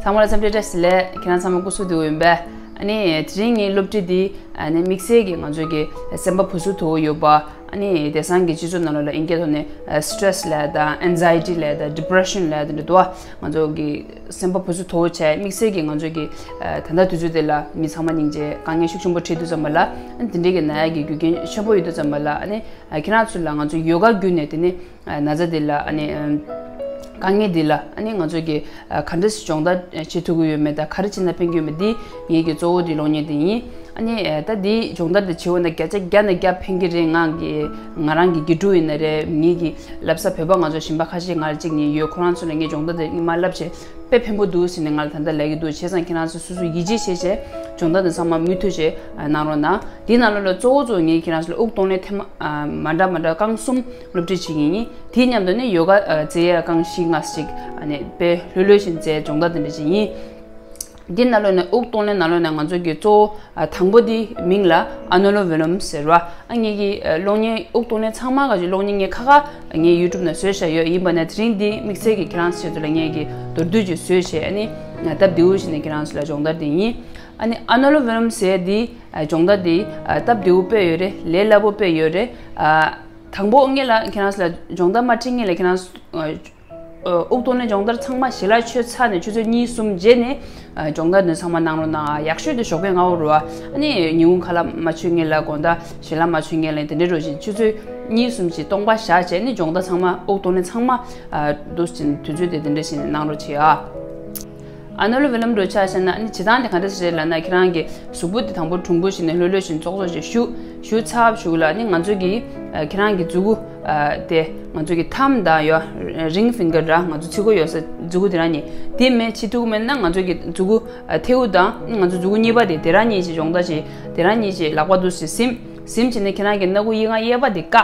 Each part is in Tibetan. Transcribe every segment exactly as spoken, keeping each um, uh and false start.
ཚང་མ་ལ་འཚམས་འདྲི་བཀྲ་ཤིས་བདེ་ལེགས། ཁྱེད་རང་ཚང་མ་སྐུ་གཟུགས་བདེ་པོ་ཡིན་པས། ཨ་ནི་དེ་རིང་ངའི་སློབ་ཁྲིད་འདི་ཨ་ནི་དམིགས་བསལ་གྱིས་ང་ཚོ་གི་སེམས་པ་བུ་སུ་དོ་ཡོད་པ། ཨ་ནི་དེང་སང་གི་སྤྱི་ཚོགས་ནང་ལོགས་ལ་ཨིན་སྐད་ཐོག་ནས་སི་ཊེ་རེ་སི་ལབ་ཡ་དང་ཨེང་ཛའི་ཊི་ལབ་ཡ་དང་ཌི་པི་རེ་ཤན་ལབ་ཡ་དེ་འདྲ་འདུག་བ། ང་ཚོ་གི་སེམས་པ་བུ་སུ་དོ་བྱས་དམིགས་བསལ་གྱིས་ང་ཚོ་གི་ད་ལྟ་དུས་ཚོད་དེ་ལ་མི་ཚང་མ་སྙིང་རྗེ་དཀའ་ངལ་ཤུགས་ཆེན་པོ་འཕྲད་དུས་ཙམ་པ་ལ། ཨ་ནི་དེ་འདྲའི་གི་ན་ཡག་གི་རྒྱུ་རྐྱེན་ཆེན་པོ་ཡོད་དུས་ཙམ་པ་ལ། ཨ་ནི་ཁྱེད་རང་ཚོ་ལ་ང་ཚོ་ཡོ་ག་བརྒྱུད་ནས་དེ་ནི་ན་ཚ་འདི་ལ། ཨ་ནི་དཀའ་ངལ་འདི་ལ་ཨ་ནི་ང་ཚོ་གི་ག་འདྲ་ཞིག་སྦྱོང་བརྡར་བྱེད་ཐུབ་ཀྱི་ཡོད་མེད་དང་ག་རེ་བྱས་ན་ཕན་གྱི་ཡོད་མེད་འདི་ངེད་ཀྱི་གཙོ་བོ་འདི་གློག་བརྙན་འདི་ཡིན། ཨ་ནི་ད་འདི་སྦྱོང་བརྡར་འདི་བྱེད་འོས་ན་བརྒྱ་ཆ་བརྒྱ་ནས་བརྒྱ་ཕན་གྱི་རེད། ང་གི་ང་རང་གི་དགེ་ཕྲུག་ཡིན་ན་རེད། ངེད་ཀྱི་བསླབ་ས་བོད་པ་ང་ཚོ་གཞན་པ་ཁ་ཤས་ང་ལ་གཅིག་གཉིས་ཡོད། ཁོ་རང་ཚོ་ལ་ངས་སྦྱོང་བརྡར་འདི་སྔོན་མ་བསླབ་བྱས་དཔེ་ཕན་པོ་འདུག་ཟེར་ནས་ང་ལ་ད་ལྟ་ལབ་ཀྱི་འདུག་བྱས་ཙང་ཁྱེད་རང་ཚོ་སོ་སོ་ཡིད་ཆེས་བྱས་བྱས་སྦྱོང་བརྡར་འདི་ཚང་མ་མུ་མཐུད་བྱས་གནང་རོགས་གནང་། འདི་ནང་ལོགས་ལ་གཙོ་བོ་གཙོ་བོ་ངས་ཁྱེད་རང་ཚོ་ལ་དབུགས་གཏོང་ལེན་ཐེངས་མ་མ་འདྲ་མ་འདྲ་རྐང་གསུམ་སློབ་ཁྲིད་བྱེད་ཀྱི་ཡིན། དེའི་མཉམ་དུ་ནི་ཡོ་ག་ཨ་རྩེ་ཡ་རྐང་བཞི་ལྔ་ཞིག་ཨ་ནི་དཔེ་ལྷོད་ལྷོད་བཞིན་རྩེ་སྦྱོང་བརྡར་དེ་འདྲ་ཞིག་ཡིན། འདི་ནང་ལོགས་ནས་དབུགས་གཏོང་ལེན་ནང་ལོགས་ནས་ང་ཚོ་གི་གཙོ་བོ་ཨ་དང་པོ་འདི་མིང་ལ་ཨ་ནུ་ལོམ་བི་ལོམ་ཟེར་བ། ཨ་ངེད་ཀྱི་ཨ་གློག་བརྙན་དབུགས་གཏོང་ལེན་ཚང་མ་ག་ཅིག་གློག་བརྙན་ངས་ཁ་ཁ་ངས་ཡུ་ཊུབ་ནང་བཟོས་བཞག་ཡོད། ཡིན་པ་ནས་དེ་རིང་འདི་དམིགས་བསལ་གྱི་ཁྱེད་རང་ཚོའི་ཆེད་དུ་ལ་ངས་ཀྱི་མདོར་བསྡུས་ཅིག་བཟོས་བྱས་ཨ་ནི་སྟབས་བདེ་བོ་ཞིག་ནས་ཁྱེད་རང་ཚོ་ལ་སྦྱོང་བརྡར་འདི་ཡིན། ཨ་ནི་ཨ་ནུ་ལོམ་བི་ལོམ་ཟེར་འདི་ཨ་སྦྱོང་བརྡར་འདི་ཨ་སྟབས་བདེ་བོ་དཔེ་ཡོད་རེད། ལས་སླ་པོ་དཔེ་ཡོད་རེད། ཨ་དང་པོ་སྔོན་ལ་ཁྱེད་རང་ཚོ་ལ་སྦྱོང་བརྡར་མ་ཁྲིད་སྔོན་ལ་ཁྱེད་རང་ཚོ་ཨ་དབུགས་གཏོང་ལེན་སྦྱོང་བརྡར་ཚང་མ་ཞལ་ལག་མཆོད་ཚར་ནས་ཆུ་ཚོད་གཉིས་གསུམ་རྗེས་ནས་ཨ་སྦྱོང་བརྡར་འདི་ཚང་མ་གནང་རོགས་གནང་། ཡག་ཤོས་དེ་ཞོགས་པའི་སྔ་པོ་རེད་བ། ཨ་ནི་ཉིན་གུང་ཁ་ལག་མ་མཆོད་སྔོན་ལ་དགོང་དག་ཞལ་ལག་མ་མཆོད་སྔོན་ལ་དེ་འདྲའི་རོགས་བྱེད། ཆུ་ཚོད་གཉིས་གསུམ་ཞིག་སྟོང་པ་བཞག་བྱས་ནས་སྦྱོང་བརྡར་ཚང་མ་དབུགས་གཏོང་ལེན་ཚང་མ་ཨ་འདུག་སེ་དུས་ཚོད་དེ་དེ་འདྲ་བྱས་ནས་གནང་རོགས་བྱེད་ཨ། ཨ་ནུ་ལོམ་བི་ལོམ་འདྲ་ཆ་བཞག་ན་ཨ་ནི་བྱེད་སྟངས་དེ་ག་འདྲ་ཞིག་རེད་ལབ་ན། ཁྱེད་རང་གི་གཟུགས་པོ་དེ་དང་པོ་གྲུང་པོ་བྱས་ནས་ལྷོད་ལྷོད་བྱས་ནས་ཙོག་ཙོག་བྱས་བཞུགས། བཞུགས་ཚར་བཞུགས་ལ་ཨ་ནི་ང་ཚོ་གི་ཨ་ཁྱེད་རང་གི་མཛུག་གུ་ཨ་དེ་ང་ཚོ་གི་ཐམ་དང་ཡོ་རིང་ཕིང་གར་འདྲ་ང་ཚོ་ཚིགས་གོ་ཡོད་ས་མཛུག་གུ་དེ་རང་གཉིས་དེ་མེད་བྱེད་ཐུབ་ཀྱི་མེད་ན་ང་ཚོ་གི་མཛུག་གུ་ཨ་མཐེ་བོ་དང་ང་ཚོ་མཛུག་གུ་གཉིས་པ་དེ་དེ་རང་གཉིས་ཀྱིས་སྦྱོང་བརྡར་བྱེད། དེ་རང་གཉིས་ཀྱིས་ལག་པ་འདུག་སེ་ཟིམ། ཟིམ་བྱས་ནས་ཁྱེད་རང་གི་སྣ་ཁུག་གཡས་ཁ་གཡས་པ་དེ་བཀག་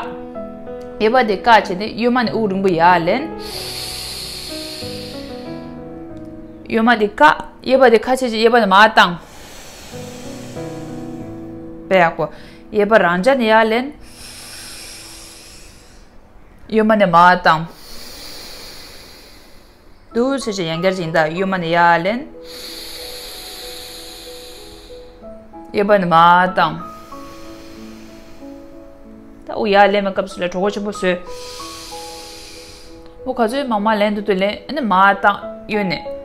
གཡས་པ་དེ་བཀག་བྱས་ནས་གཡོན་མ་ནས་དབུགས་རིང་པོ་ཡར་ལེན། གཡོན་མ་དེ་བཀག་གཡས་པ་དེ་ཁ་ཕྱེ་བྱས་གཡས་པ་ནས་མར་བཏང་། དཔེ་ཡག་པོ། གཡས་པ་རང་འཇགས་ནས་ཡར་ལེན། གཡོན་མ་ནས་མར་བཏང་། འདུག་སེ་བྱས་ཡང་བསྐྱར་ཅིག་ཡིན་ད། གཡོན་མ་ནས་ཡར་ལེན། གཡས་པ་ནས་མར་བཏང་། ད་དབུགས་ཡར་ལེན་པའི་སྐབས་སུ་ལ་གྲོད་ཁོག་ཆེན་པོ་བཟོས། དབུགས་ག་ཚོད་མང་མང་ལེན་ཐུབ་ཐུབ་ལེན། ཨ་ནི་མར་བཏང་གཡོན་ནས།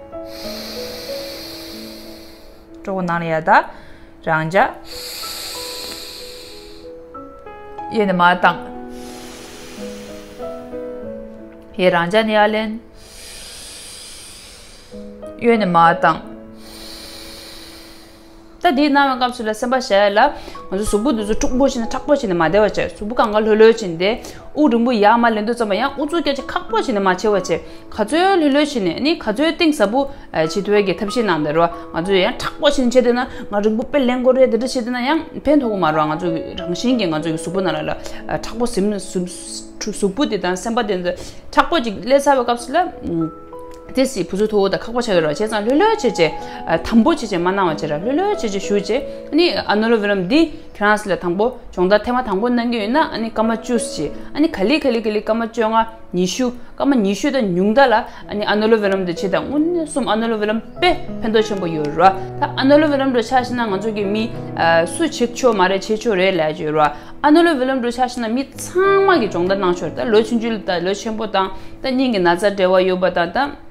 གྲོད་ཁོག་ནང་ལ་ཡར་ད། རང་འཇགས། གཡས་ནས་མར་བཏང་། གཡས་རང་འཇགས་ནས་ཡར་ལེན། གཡོན་ནས་མར་བཏང་། ད་འདི་གནང་བའི་སྐབས་སུ་ལ་སེམས་པ་བཞག་ཡ་ལ། ང་ཚོ་གཟུགས་པོ་འདི་ཚོ་འཁྲུག་པོ་བྱས་ནས་མཁྲེགས་པོ་བྱས་ནས་མ་བསྡད་པ་བྱས། གཟུགས་པོ་གང་ག་ལྷོད་ལྷོད་བྱས་ནས་བསྡད། དབུགས་རིང་པོ་ཡར་མར་ལེན་དུས་ཙམ་པ་ཡང་ཨུ་ཚུགས་སྐད་ཆ་ཁག་པོ་བྱས་ནས་མ་བྱེད་པ་བྱས། ག་ཚོད་ལྷོད་ལྷོད་བྱས་ནས་ནི་ག་ཚོད་གཏིང་ཟབ་པོ་བྱེད་ཐུབ་ཡ་གི་ཐབས་ཤེས་གནང་བསྡད་རོགས། ང་ཚོ་ཡང་མཁྲེགས་པོ་བྱས་ནས་བྱས་བསྡད་ན་ང་རིང་པོ་དཔེ་ལེན་དགོས་རེད། དེ་འདྲ་བྱས་བསྡད་ན་ཡང་ཕན་ཐོགས་ཀྱི་མ་རེད། ང་ཚོ་གི་རང་བཞིན་གྱིས་ང་ཚོ་གི་གཟུགས་པོ་ནང་ལ་ལ་མཁྲེགས་པོ་ཟིན་གཟུགས་གཟུགས་པོ་དེ་དང་སེམས་པ་དེ་ཚོ་མཁྲེགས་པོ་ཅིག་སླེབས་ཚར་བའི་སྐབས་སུ་ལ། དེ་སྲིད་བུ་ཚོ་མཐོ་བོ་དང་ཁག་པོ་ཆགས་ཡོད་རེད་བ། བྱས་ཙང་ལྷོད་ལྷོད་བྱས་བྱས། ཨ་དམ་པོ་བྱས་བྱས་མ་གནང་བ་བྱས་ར་ལྷོད་ལྷོད་བྱས་བྱས་བཞུགས་བྱས། ཨ་ནི་ཨ་ནུ་ལོམ་བི་ལོམ་འདི་ཁྱེད་རང་ཚོ་ལ་དང་པོ་སྦྱོང་བརྡར་ཐེངས་མ་དང་པོ་གནང་གི་ཡོད་ན་ཨ་ནི་སྐར་མ་བཅུ་བྱས། ཨ་ནི་ག་ལེ་ག་ལེ་ག་ལེ་སྐར་མ་བཅོ་ལྔ་ཉི་ཤུ་སྐར་མ་ཉི་ཤུ་དང་ཉུང་མཐའ་ལ་ཨ་ནི་ཨ་ནུ་ལོམ་བི་ལོམ་འདི་བྱེད་དང་། དངོས་གནས་གསུམ་ཨ་ནུ་ལོམ་བི་ལོམ་དཔེ་ཕན་ཐོགས་ཆེན་པོ་ཡོད་རེད་བ། ད་ཨ་ནུ་ལོམ་བི་ལོམ་འདྲ་ཆ་བཞག་ན་ང་ཚོ་གི་མི་ཨ་སུ་བྱེད་ཆོག་མ་རེད་བྱེད་ཆོག་རེད་ལབ་ཀྱི་ཡོད་རེད་བ། ཨ་ནུ་ལོམ་བི་ལོམ་འདྲ་ཆ་བཞག་ན་མི་ཚང་མ་གི་སྦྱོང་བརྡར་གནང་ཆོག་རེད། ད་ལོ་ཆུང་ཆུང་ལ་ད་ལོ་ཆེན་པོ་དང་ད་སྙིང་གི་ན་ཚ་འབྲེལ་བ་ཡོད་པ་དང་ད།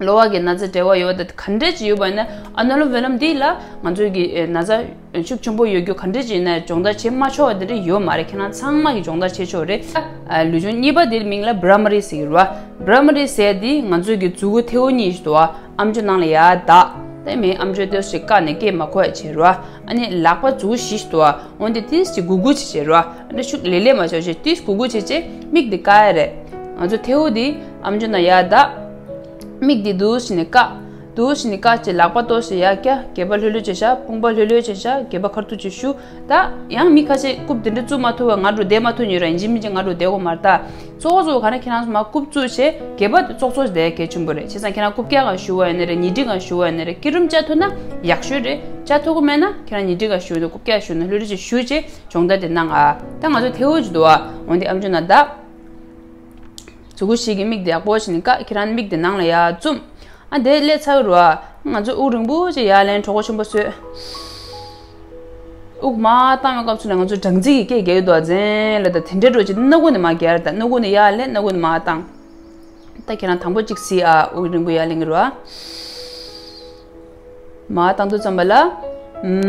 གློ་བ་གི་ན་ཚ་འབྲེལ་བ་ཡོད་པ་དེ་ག་འདྲས་ཅིག་ཡོད་པ་ཡིན་ན་ཨ་ནུ་ལོམ་བི་ལོམ་འདི་ལ་ང་ཚོའི་གི་ཨེ་ན་ཚ་ཤུགས་ཆེན་པོ་ཡོད་རྒྱུ་ག་འདྲས་ཅིག་ཡིན་ན་སྦྱོང་བརྡར་བྱེད་མ་ཆོག་པ་དེ་འདྲས་ཡོད་མ་རེད། ཁྱེད་རང་ཚང་མ་གི་སྦྱོང་བརྡར་བྱེད་ཆོག་རེད། ཨ་ལུས་སྦྱོང་གཉིས་པ་དེ་མིང་ལ་བྷྲ་མ་རི་ཟེར་གི་རེད་བ། བྷྲ་མ་རི་ཟེར་དེ་ང་ཚོའི་གི་མཛུག་གུ་མཐེ་བོ་གཉིས་ཤིག་འདུག་བ། ཨམ་ཅོག་ནང་ལ་ཡར་བདག་དེ་མིན་ཨམ་ཅོག་ལྟོས་ཤིག་བཀག་ནས་སྐད་མ་གོ་ཡ་བྱེད་རེད་བ། ཨ་ནི་ལག་པ་མཛུག་གུ་བཞི་ཞིག་འདུག་བ། འོན་ཏེ་ཏིས་ཅིག་གུག་གུག་ཅིག་བྱེད་རེད་བ། ཨ་ནི་ཤུགས་ལེ་ལེ་མ་བྱེད་བྱེད་ཏིས་གུག་གུག་བྱེད་བྱེད་མིག་དེ་བཀག་ཡ་རེད། ང་ཚོ་མཐེ་བོ་དེ་ཨམ་ཅོག་ནང་ཡར་བདག་མིག་འདི་འདུག་སེ་ནས་བཀག་འདུག་སེ་ནས་བཀག་བྱས་ལག་པ་ཏོག་ཙམ་ཡར་བཀྱག་སྒལ་པ་ལྷོད་ལྷོད་བྱས་བཞག་དཔུང་པ་ལྷོད་ལྷོད་བྱས་བཞག་སྒལ་པ་ཁ་ཐུག་ཅིག་བཞུགས། ད་ཡང་མི་ཁ་ཤས་རྐུབ་དེ་འདྲ་བཙུགས་མ་ཐུབ་པ་ང་འགྲོ་བསྡད་མ་ཐུབ་མཁན་ཡོད་ར། ཡིན་གཅིག་མིན་གཅིག་ང་འགྲོ་བསྡད་དགོས་མ་རེད་ད། གཙོ་བོ་གཙོ་བོ་ག་རེ་ཁྱེད་རང་ཚོ་མར་རྐུབ་བཙུགས་བྱས་སྒལ་པ་དེ་ཙོག་ཙོག་བསྡད་གལ་ཆེན་པོ་རེད། བྱས་ཙང་ཁྱེད་རང་རྐུབ་བཀྱག་སྒང་བཞུགས་པ་ཡིན་ན་རེད། ཉལ་ཁྲི་སྒང་བཞུགས་པ་ཡིན་ན་རེད། སྐྱིལ་ཀྲུང་བཅའ་ཐུབ་ན་ཡག་ཤོས་རེད། བཅའ་ཐུབ་ཀྱི་མེད་ན་ཁྱེད་རང་ཉལ་ཁྲི་སྒང་བཞུགས་ནས་རྐུབ་བཀྱག་བཞུགས་ནས་ལྷོད་ལྷོད་ཅིག་བཞུགས་བྱས་སྦྱོང་བརྡར་དེ་གནང་ཨ། ད་ང་ཚོ་མཐེ་བོ་ཅིག་འདུག་ཨ། འོན་ཏེ་ཨམ་ཅོག་ནང་བདག་མཛུག་གུ་བཞི་གི་མིག་དེ་ཡག་པོ་བྱས་ནས་བཀག་ཁྱེད་རང་མིག་དེ་ནང་ལ་ཡར་བཙུམ། ཨ་དེ་ལས་ཚར་རུ་ཨ་ང་ཚོ་དབུགས་རིང་པོ་ཅིག་ཡར་ལེན། གྲོད་ཁོག་ཆེན་པོ་བཟོས། དབུགས་མར་བཏང་བའི་སྐབས་སུ་ལ་ང་ཚོ་སྦྲང་རྩི་གི་སྐད་རྒྱག་གི་འདུག་ཨ་ཙན་ལ་ད་དེ་འདྲའི་འགྲོ་ཅིག་སྣ་ཁུག་ནས་མར་རྒྱག་རེད། ད་སྣ་ཁུག་ནས་ཡར་ལེན། སྣ་ཁུག་ནས་མར་བཏང་། ད་ཁྱེད་རང་དང་པོ་གཅིག་གཟིགས་ཨ། དབུགས་རིང་པོ་ཡར་ལེན་གི་རུ་ཨ། མར་བཏང་དུས་ཙམ་པ་ལ། ཨུམ།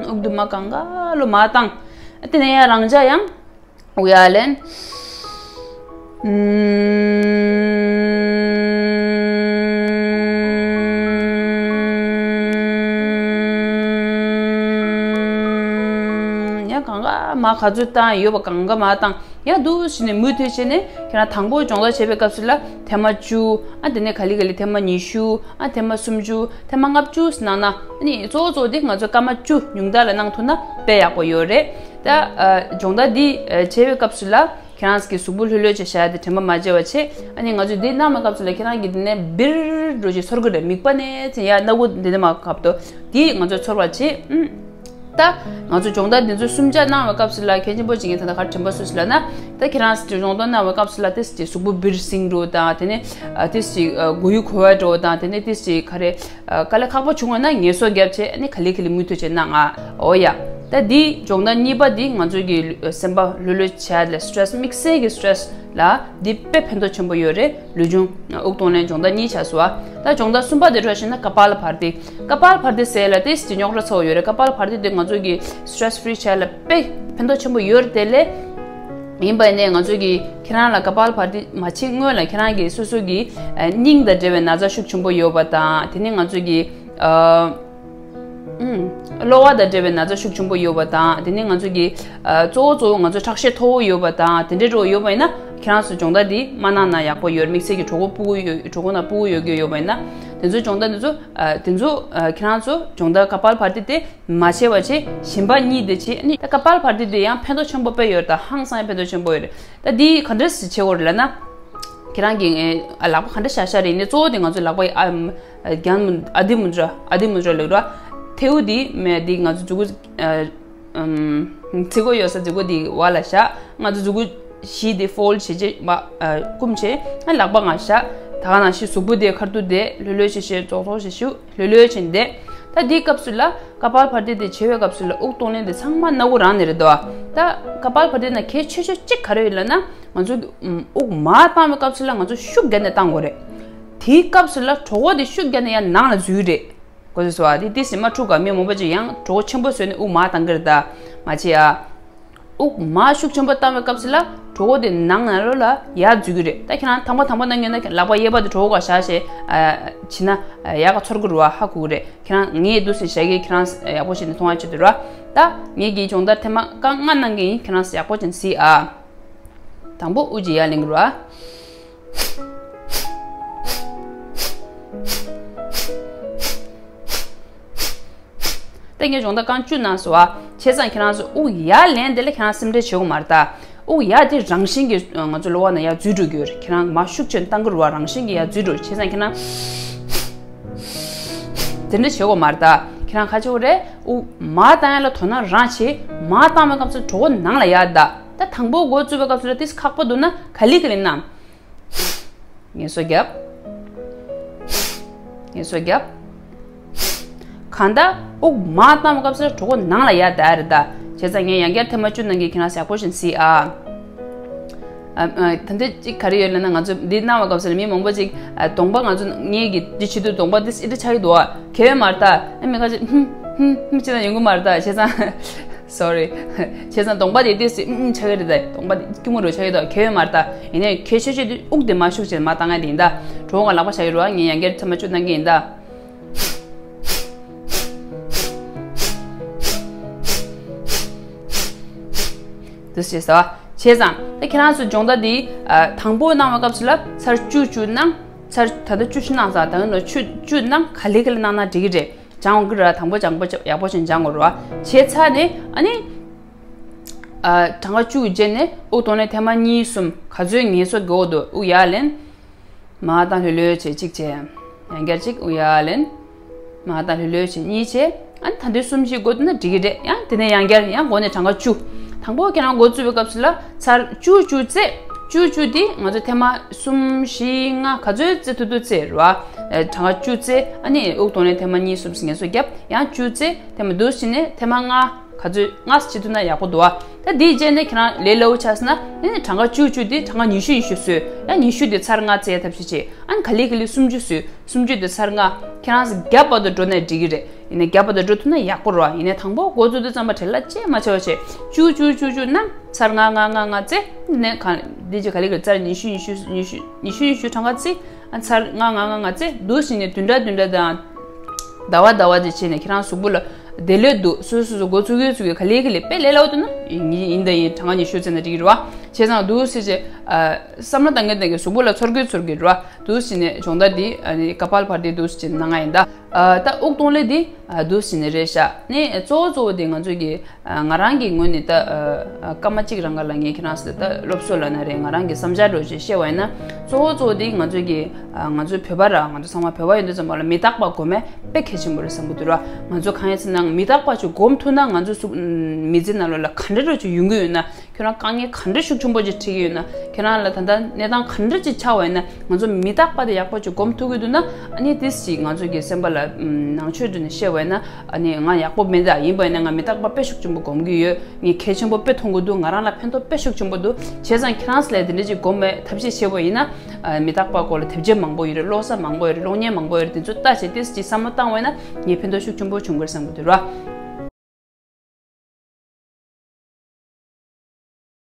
དབུགས་དུ་མ་གང་ག་ལོ་མར་བཏང་། དེ་ནས་ཡང་རང་འཇགས་ཡང་། དབུགས་ཡར་ལེན། ཨུམ། ཡང་གང་ག་མར་ག་ཚོད་བཏང་ཡོད་པ་གང་ག་མར་བཏང་། ཡང་འདུག་སེ་བྱས་ནས་མུ་མཐུད་བྱས་ནས་ཁྱེད་རང་དང་པོ་སྦྱོང་བརྡར་བྱེད་པའི་སྐབས་སུ་ལ་ཐེངས་མ་བཅུ། ཨ་དེ་ནས་ག་ལེ་ག་ལེ་ཐེངས་མ་ཉི་ཤུ། ཨ་ཐེངས་མ་སུམ་ཅུ། ཐེངས་མ་ལྔ་བཅུ་ཙམ་གནང་ན། ཨ་ནི་གཙོ་བོ་གཙོ་བོ་དེ་ང་ཚོ་སྐར་མ་བཅུ་ཉུང་མཐའ་ལ་གནང་ཐུབ་ན་དཔེ་ཡག་པོ་ཡོད་རེད། ད་ཨ་སྦྱོང་བརྡར་འདི་ཨ་བྱེད་པའི་སྐབས་སུ་ལ། ཁྱེད་རང་གི་གཟུགས་པོ་ལྷོད་ལྷོད་བྱས་བཞག་དེ་དྲན་པ་མ་བརྗེད་པ་བྱེད། ཨ་ནི་ང་ཚོས་འདི་གནང་བའི་སྐབས་སུ་ལ་ཁྱེད་རང་གི་འདི་ནས་འབིར་འགྲོ་ཅིག་ཚོར་གི་རེད། མིད་པ་ནས་ཚིག་ཡ་སྣ་ཁུག་འདི་ནས་མར་གབ་དོ། དེ་ང་ཚོས་ཚོར་བ་བྱེད། ཨུམ། ད་ང་ཚོ་སྦྱོང་བརྡར་འདི་ཚོ་གསུམ་ཆ་གནང་བའི་སྐབས་སུ་ལ་གལ་ཆེན་པོ་ཅིག་ཡིན་ད་ལྟ་ག་རེ་དྲན་པ་སོས་སི་ལ་ན། ད་ཁྱེད་རང་སྦྱོང་བརྡར་གནང་བའི་སྐབས་སུ་ལ་ཏིས་ཅིག་གཟུགས་པོ་འབིར་སིང་འགྲོ་དང་དེ་ནས་ཨ་ཏིས་ཅིག་ཨ་མགོ་ཡུ་འཁོར་བ་འགྲོ་དང་དེ་ནས་ཏིས་ཅིག་ག་རེ། ཨ་དཀའ་ལས་ཁག་པོ་བྱུང་བ་ན་ངལ་གསོ་བརྒྱབ་བྱས་ཨ་ནི་ག་ལེ་ག་ལེ་མུ་མཐུད་བྱས་གནང་ཨ། འོ་ཡ། ད་འདི་སྦྱོང་བརྡར་གཉིས་པ་འདི་ང་ཚོ་གི་ལུ་སེམས་པ་ལྷོད་ལྷོད་བྱས་ལ་སི་ཊེ་རེ་སི་དམིགས་བསལ་གྱི་སི་ཊེ་རེ་སི་ལ་འདི་དཔེ་ཕན་ཐོགས་ཆེན་པོ་ཡོད་རེད། ལུས་སྦྱོང་དབུགས་གཏོང་ལེན་སྦྱོང་བརྡར་གཉིས་བྱས་སོ་ཨ། ད་སྦྱོང་བརྡར་གསུམ་པ་དེ་འགྲོ་ཤེ་ན་ཀ་པཱ་ལ་བྷ་ར་ཏི། ཀ་པཱ་ལ་བྷ་ར་ཏི་ཟེར་ལ་ཏིས་ཅི་རྙོག་དྲ་ཚ་བོ་ཡོད་རེད། ཀ་པཱ་ལ་བྷ་ར་ཏི་དེ་ང་ཚོ་གི་སི་ཊེ་རེ་སི་ཕི་རི་བྱས་ལ་དཔེ་ཕན་ཐོགས་ཆེན་པོ་ཡོད་རེད། དེ་ལས། ཡིན་པ་ནས་ང་ཚོ་གིས་ཁྱེད་རང་ལ་ཀ་པཱ་ལ་བྷ་ར་ཏི་མ་བྱེད་སྔོན་ལ་ཁྱེད་རང་གིས་སོ་སོ་གི་ཨ་སྙིང་དང་འབྲེལ་བའི་ན་ཚ་ཤུགས་ཆེན་པོ་ཡོད་པ་དང་དེ་ནས་ང་ཚོ་གི་ཨ་ཨུམ། གློ་བ་དང་འབྲེལ་བའི་ན་ཚ་ཤུགས་ཆེན་པོ་ཡོད་པ་དང་དེ་ནས་ང་ཚོ་གི་ཨ་གཙོ་བོ་གཙོ་བོ་ང་ཚོ་ཁྲག་ཤེད་མཐོ་བོ་ཡོད་པ་དང་དེ་འདྲའི་འགྲོ་ཡོད་པ་ཡིན་ན་ཁྱེད་རང་ཚོ་སྦྱོང་བརྡར་འདི་མ་གནང་ན་ཡག་པོ་ཡོད། དམིགས་བསལ་གྱི་གྲོད་ཁོག་ཕྲུ་གུ་ཡོད་གྲོད་ཁོག་ནང་ཕྲུ་གུ་ཡོད་རྒྱུ་ཡོད་པ་ཡིན་ན་དེ་ཚོ་སྦྱོང་བརྡར་འདི་ཚོ་ཨ་དེ་ཚོ་ཨ་ཁྱེད་རང་ཚོ་སྦྱོང་བརྡར་ཀ་པཱ་ལ་བྷ་ར་ཏི་དེ། མ་བྱས་པ་བྱས་གཞན་པ་གཉིས་དེ་བྱས་ནི་ད་ཀ་པཱ་ལ་བྷ་ར་ཏི་དེ་ཡང་ཕན་ཐོགས་ཆེན་པོ་དཔེ་ཡོད་རེད། ད་ཧང་སང་ཡང་ཕན་ཐོགས་ཆེན་པོ་ཡོད་རེད། ད་འདི་ག་འདྲས་སེ་བྱེད་དགོས་རེད་ལབ་ན། ཁྱེད་རང་གི་ཨ་ལག་པ་ག་འདྲས་བཞག་བཞག་རེད་ནི་གཙོ་བོ་དེ་ང་ཚོའི་ལག་པ་ཨ་རྒྱན་མུ་ཨ་དྷི་མུ་དྲ་ཨ་དྷི་མུ་དྲ་ལབ་ར། ཐལ་བ་དེ་མེད་དེ་ང་ཚོ་མཛུབ་གུ་ཨ་ཨམ་ཚིགས་གོ་ཡོད་ས་མཛུབ་གུ་དེ་བར་ལ་བཞག་ང་ཚོ་མཛུབ་གུ་བཞི་དེ་ཕོལ་ཌི་བྱེད་བྱེད་མ་ཨ་བསྐུམ་བྱེད་ཨ་ལག་པ་ང་བཞག་ད་ག་ནང་བཞིན་གཟུགས་པོ་དེ་ཁ་ཐུག་དེ་ལྷོད་ལྷོད་བྱེད་བྱེད་རྫོགས་རྫོགས་བྱེད་ཤུགས། ལྷོད་ལྷོད་བྱས་ནས་བསྡད། ད་འདིའི་སྐབས་སུ་ལ་ཀ་པཱལ་བྷ་ཏི་དེ་བྱེད་པའི་སྐབས་སུ་ལ་དབུགས་གཏོང་ལེན་དེ་ཚང་མ་སྣ་དགུ་རང་ནས་རེད་དོ། ད་ཀ་པཱལ་བྷ་ཏི་ན་གལ་ཆེ་ཤོས་གཅིག་ག་རེ་ཡོད་ལབ་ན་ང་ཚོ་དབུགས་མར་བཏང་བའི་སྐབས་སུ་ལ་ང་ཚོ་ཤུགས་བརྒྱབ་ནས་བཏང་དགོས་རེད། དེའི་སྐབས་སུ་ལ་གྲོད་ཁོག་དེ་ཤུགས་བརྒྱབ་ནས་ཡང་ནང་ལ་འཛུལ་རེད། གོ་སོང་ཨ། དེ་དེ་སྲིད་མ་འཁྲུག་ག་མི་མང་པོ་ཅིག་ཡང་གྲོད་ཁོག་ཆེན་པོ་བཟོས་ནས་དབུགས་མར་བཏང་གི་རེད་ད། མ་བྱེད་ཨ། དབུགས་མར་ཤུགས་ཆེན་པོ་བཏང་བའི་སྐབས་སུ་ལ་གྲོད་ཁོག་དེ་ནང་ན་ལོ་ལ་ཡར་འཛུལ་གི་རེད། ད་ཁྱེད་རང་ཐང་པ་ཐང་པ་གནང་ཡོད་ན་ལག་པ་གཡས་པ་དེ་གྲོད་ཁོག་ག་བཞག་བྱས་ཨ་བྱས་ན་ཡག་ག་ཚོར་གི་རེད་བ། ཧ་གོ་གི་རེད། ཁྱེད་རང་ངས་འདུག་སེ་བཞག་གི་ཁྱེད་རང་ཡག་པོ་བྱས་ནས་མཐོང་བ་བྱེད་དུ་ར། ད་ངས་ཀྱི་སྦྱོང་བརྡར་ཐེངས་མ་ཀ་ལྔ་གནང་གི་ཡིན། ཁྱེད་རང་ཡག་པོ་བྱས་ནས་གཟིགས་ཨ། དང་པོ་དབུགས་ཀྱི་ཡར་ལེན་གི་རེད་བ། ད་ངས་སྦྱོང་བརྡར་རྐང་བཅུ་གནང་སོང་བ། བྱས་ཙང་ཁྱེད་རང་ཚོ་དབུགས་ཡར་ལེན་དེ་ལ་ཁྱེད་རང་སེམས་ཁྲལ་བྱེད་དགོས་མ་རེད་ད། དབུགས་ཡར་དེ་རང་བཞིན་གྱིས་ང་ཚོ་གློ་བ་ནང་ཡར་འཛུལ་འགྲོ་གི་ཡོད་རེད། ཁྱེད་རང་མར་ཤུགས་ཆེན་བཏང་གི་རེད་བ། རང་བཞིན་གྱིས་ཡར་འཛུལ་འགྲོ། བྱས་ཙང་ཁྱེད་རང་དེ་འདྲ་བྱེད་དགོས་མ་རེད་ད། ཁྱེད་རང་ག་བྱེད་དགོས་རེད། དབུགས་མར་བཏང་ཡ་ལ་དོ་སྣང་རང་བྱེད། མར་བཏང་བའི་སྐབས་སུ་གྲོད་ཁོག་ནང་ལ་ཡར་ད། ད་དང་པོ་འགོ་བཙུགས་པའི་སྐབས་སུ་ལ་ཏིས་ཁག་པོ་འདུག་ན་ག་ལེ་ག་ལེ་གནང་། ངལ་གསོ་རྒྱབ། ངལ་གསོ་རྒྱབ། གང་ལྟར་དབུགས་མར་བཏང་བའི་སྐབས་སུ་གྲོད་ཁོག་ནང་ལ་ཡར་བསྡད་རེད་ད། བྱས་ཙང་ངས་ཡང་བསྐྱར་ཐེངས་མ་བཅུ་གནང་གི། ཁྱེད་རང་ཡག་པོ་བྱས་ནས་གཟིགས་ཨ། ཨ་ཨ་ད་འདི་གཅིག་ག་རེ་ཡོད་ལབ་ན་ང་ཚོ་འདི་གནང་བའི་སྐབས་སུ་ལ་མི་མང་པོ་ཅིག་ཨ་གདོང་པ་ང་ཚོ་ངས་ཀྱི་འདི་བྱེད་དུས་གདོང་པ་འདི་ཨི་འདྲ་ཆགས་ཀྱི་འདུག་ཨ། གལ་ཡོད་མ་རེད་ད། ཨ་མི་ཁ་ཅིག་ཧུམ་ཧུམ་ཧུམ་བྱས་ན་ཡོང་གི་མ་རེད་ད། བྱས་ཙང་། སོ་རི། བྱས་ཙང་གདོང་པ་དེ་ཏོག་ཙམ་ཨུམ་ཨུམ་ཆགས་ཀྱི་རེད་ད། གདོང་པ་དེ་སྐྱུར་མོ་རུ་ཆགས་ཀྱི་འདུག་གལ་ཡོད་མ་རེད་ད། ཡིན་ནའི་གལ་ཆེ་ཤོས་དེ་དབུགས་དེ་མར་ཤུགས་ཆེ་མར་བཏང་ཡ་དེ་ཡིན་ད། གྲོད་ཁོག་ལག་པ་བཞག་གི་རེད་བ། ངས་ཡང་བསྐྱར་ཐེངས་མ་བཅུ་གནང་གི་ཡིན་ད། འདུག་སེ་བྱས་ཙང་། བྱས་ཙང་ད་ཁྱེད་རང་ཚོ་སྦྱོང་བརྡར་འདི་ཨ་དང་པོ་གནང་བའི་སྐབས་སུ་ལ་ཚར་བཅུ་བཅུ་གནང་། ཚར་ད་ལྟ་བཅུ་བཞི་གནང་ཙང་ད་ནི་བཅུ་བཅུ་གནང་། ག་ལེ་ག་ལེ་གནང་ན་འགྲིག་གི་རེད། སྦྱང་དགོས་ཀྱི་རེད། དང་པོ་སྦྱང་པོ་ཡག་པོ་ཞིག་སྦྱང་དགོས་རེད་བ། བྱས་ཚར་ནས་ཨ་ནི། ཨ་གྲངས་ཀ་བཅུ་གི་རྗེས་ནས་དབུགས་གཏོང་ལེན་ཐེངས་མ་གཉིས་གསུམ་ག་ཚོད་ངལ་གསོ་དགོས་འདུག་དབུགས་ཡར་ལེན། མར་བཏང་། ལྷོད་ལྷོད་བྱས་གཅིག་བྱས། ཡང་བསྐྱར་ཅིག་ཨུ་ཡ་ལན། མ་ད་ལྷོད་ལྷོད་བྱེད་གཉིས་བྱེད། ཨ་ནི་ད་དུང་གསུམ་བཞི་འགོ་བཙུགས་ན་འགྲིག་གི་རེད། ཡང་དེ་ནས་ཡང་བསྐྱར་ཡང་འགོ་ནས་གྲངས་ཀ་བཅུ། དང་པོ་ཁྱེད་རང་འགོ་བཙུགས་པའི་སྐབས་སུ་ལ་ཚར་བཅུ་བཅུ་རྩེ། བཅུ་བཅུ་འདི་ང་ཚོ་ཐེངས་མ་གསུམ་བཞི་ལྔ་ག་ཚོད་རྩེ་ཐུབ་ཐུབ་རྩེ་རེད་བ། ཨ་གྲངས་ཀ་བཅུ་རྩེ། ཨ་ནི་དབུགས་གཏོང་ལེན་ཐེངས་མ་གཉིས་གསུམ་ངལ་གསོ་བརྒྱབ། ཡང་བཅུ་རྩེ། ཐེངས་མ་འདུག་སེ་བྱས་ནས་ཐེངས་མ་ལྔ་ག་ཚོད་ལྔ་བྱེད་ཐུབ་ན་ཡག་པོ་འདུག་བ། ད་འདིའི་རྗེས་ནས་ཁྱེད་རང་ལས་སླ་བོ་ཆགས་སོང་ན། ཨ་ནི་གྲངས་ཀ་བཅུ་བཅུ་འདི་གྲངས་ཀ་ཉི་ཤུ་ཉི་ཤུ་བཟོས། ཡང་ཉི་ཤུ་འདི་ཚར་ལྔ་རྩེ་ཐབས་ཤེས་བྱེད། ཨ་ནི་ག་ལེ་ག་ལེ་སུམ་ཅུ་བཟོས། སུམ་ཅུ་དེ་ཚར་ལྔ། ཁྱེད་རང་བརྒྱ་བར་དུ་འགྲོ་ནས་འགྲིག་གི་རེད། ཡིན་ནའི་བརྒྱ་བར་དུ་འགྲོ་ཐུབ་ན་ཡག་པོ་རེད་བ། ཡིན་ནའི་དང་པོ་འགོ་བཙུགས་དུས་ཙམ་པ་བྲེལ་བ་ཅིག་མ་བྱེད་པ་བྱེད། བཅུ་བཅུ་བཅུ་བཅུ་གནང་། ཚར་ལྔ་ལྔ་ལྔ་ལྔ་རྩེ། ནས་གང་འདི་ཅིག་ག་ལེ་ག་ལེ་ཚར་ཉི་ཤུ་ཉི་ཤུ་ཉི་ཤུ་ཉི་ཤུ་ཉི་ཤུ་གྲངས་ཀ་རྩེ། ཨ་ཚར་ལྔ་ལྔ་ལྔ་ལྔ་རྩེ། འདུག་སེ་བྱས་ནས་བདུན་ཕྲག་བདུན་ཕྲག་དང་། ཟླ་བ་ཟླ་བ་དེ་བྱས་ནས་ཁྱེད་རང་གཟུགས་པོ་ལ་བདེ་ལོས་འདུག་སོ་སོ་སོ་འགོ་ཚུགས་ཡོད་ཚུགས་ཡོད་ག་ལེ་ག་ལེ་དཔེ་ལས་སླ་བོ་འདུག་ན་ཡིན་ཡིན་ད་ཡིན་གྲངས་ཀ་ཉི་ཤུ་རྩེ་ན་འགྲིག་གི་རེད་བ། བྱས་ཙང་འདུག་སེ་བྱས། ཨ་བསམ་བློ་བཏང་གིན་བཏང་གིན་གཟུགས་པོ་ལ་ཚོར་གི་ཚོར་གི་རེད་བ། འདུག་སེ་བྱས་ནས་སྦྱོང་བརྡར་འདི་ཨ་ནི་ཀ་པལ་བྷ་ཏི་འདུག་སེ་བྱས་ནས་གནང་ཡ་ཡིན་ད། ཨ་ད་དབུགས་གཏོང་ལེན་འདི་ཨ་འདུག་སེ་བྱས་ནས་རེད་ཤག་ནས་གཙོ་བོ་གཙོ་བོ་དེ་ང་ཚོ་གི་ཨ་ང་རང་གི་ངོས་ནས་ད་ཨ་ཨ་སྐར་མ་གཅིག་རང་ག་ལ་ངས་ཁྱེད་རང་ཚོ་ལ་ད་སློབ་གསོ་ལབ་ན་རེད། ང་རང་གི་བསམ་འཆར་འདྲ་བོ་ཅིག་བཤད་པ་ཡིན་ན། གཙོ་བོ་གཙོ་བོ་དེ་ང་ཚོ་གི་ཨ་ང་ཚོ་བོད་པ་ར་ང་ཚོ་ཚང་མ་བོད་པ་ཡིན་དུས་ཙམ་པ་ལ་མི་རྟག་པ་སྒོམ་ཡ་དཔེ་གལ་ཆེན་པོ་རེད་བསམ་གི་འདུག་ར། ང་ཚོ་གང་ཡིན་ཟེར་ན་མི་རྟག་པ་ཅིག་སྒོམ་ཐུབ་ན་ང་ཚོ་གཟུགས་མི་ཚེ་ནང་ལོགས་ལ་ག་འདྲ་འདྲ་བོ་ཅིག་ཡོང་གི་ཡོད་ན། ཁྱོད་རང་དཀའ་ངལ་ག་འདྲ་ཤུགས་ཆེན་པོ་ཅིག་འཕྲད་ཀྱི་ཡོད་ན། ཁྱེད་རང་ལ་ད་ལྟ་གནས་སྟངས་ག་འདྲ་ཅིག་ཆགས་པ་ཡིན་ན། ང་ཚོ་མི་རྟག་པ་དེ་ཡག་པོ་ཅིག་སྒོམ་ཐུབ་ཀྱི་འདུག་ན། ཨ་ནི་ཏིས་ཅིག་ང་ཚོ་གི་སེམས་པ་ལ་ནང་ཆོས་འདྲ་ནས་བཤད་པ་ཡིན་ན། ཨ་ནི་ང་ཡག་པོ་མེད། ད་ཡིན་པ་ཡིན་ན་ང་མི་རྟག་པ་དཔེ་ཤུགས་ཆེན་པོ་སྒོམ་གྱི་ཡོད། ངས་གལ་ཆེན་པོ་དཔེ་མཐོང་གི་འདུག་ང་རང་ལ་ཕན་ཐོགས་དཔེ་ཤུགས་ཆེན་པོ་འདུག་བྱས་ཙང་ཁྱེད་རང་ཚོ་ལ་དེ་འདྲ་ཅིག་སྒོམ་པའི་ཐབས་ཤེས་བྱས་པ་ཡིན་ན། ཨ་མི་རྟག་པ་སྐོར་ལ་དེབ་ཆ་མང་པོ་ཡོད་རེད། ཀློག་ས་མང་པོ་ཡོད་རེད། གློག་བརྙན་མང་པོ་ཡོད་རེད། དེ་ཚོ་ལྟ་བྱས་ཏིས་ཅིག་བསམ་བློ་བཏང་བ་ཡིན་ན་ངས་ཕན་ཐོགས་ཤུགས་ཆེན་པོ་བྱུང་གི་རེད་བསམ་གི་འདུག་ར།